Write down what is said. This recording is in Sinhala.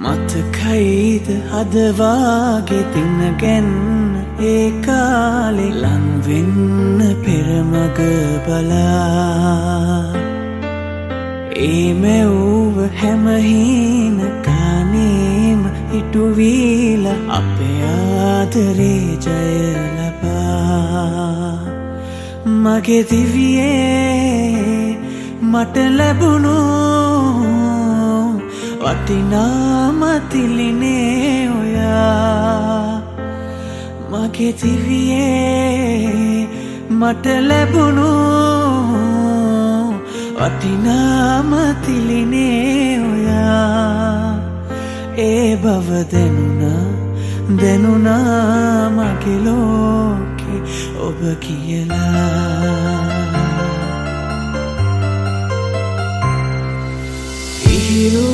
මතකයිද අද වාගේ දින ගැන්න ඒ කාලේ ලං වෙන්න පෙරමග බලා, ඒ මැව්ව හැම හීන ගානේම ඉටුවීලා අපේ ආදරේ ජය ලබා. මගේ දිවියේ මට ලැබුණු වටිනාම තිලිනේ ඔයා. මගේ දිවියේ මට ලැබුණු වටිනාම තිලිනේ ඔයා. ඒ බව දැනුණා, දැනුණා මගේ ලෝකේ ඔබ කියලා. ඉහිරු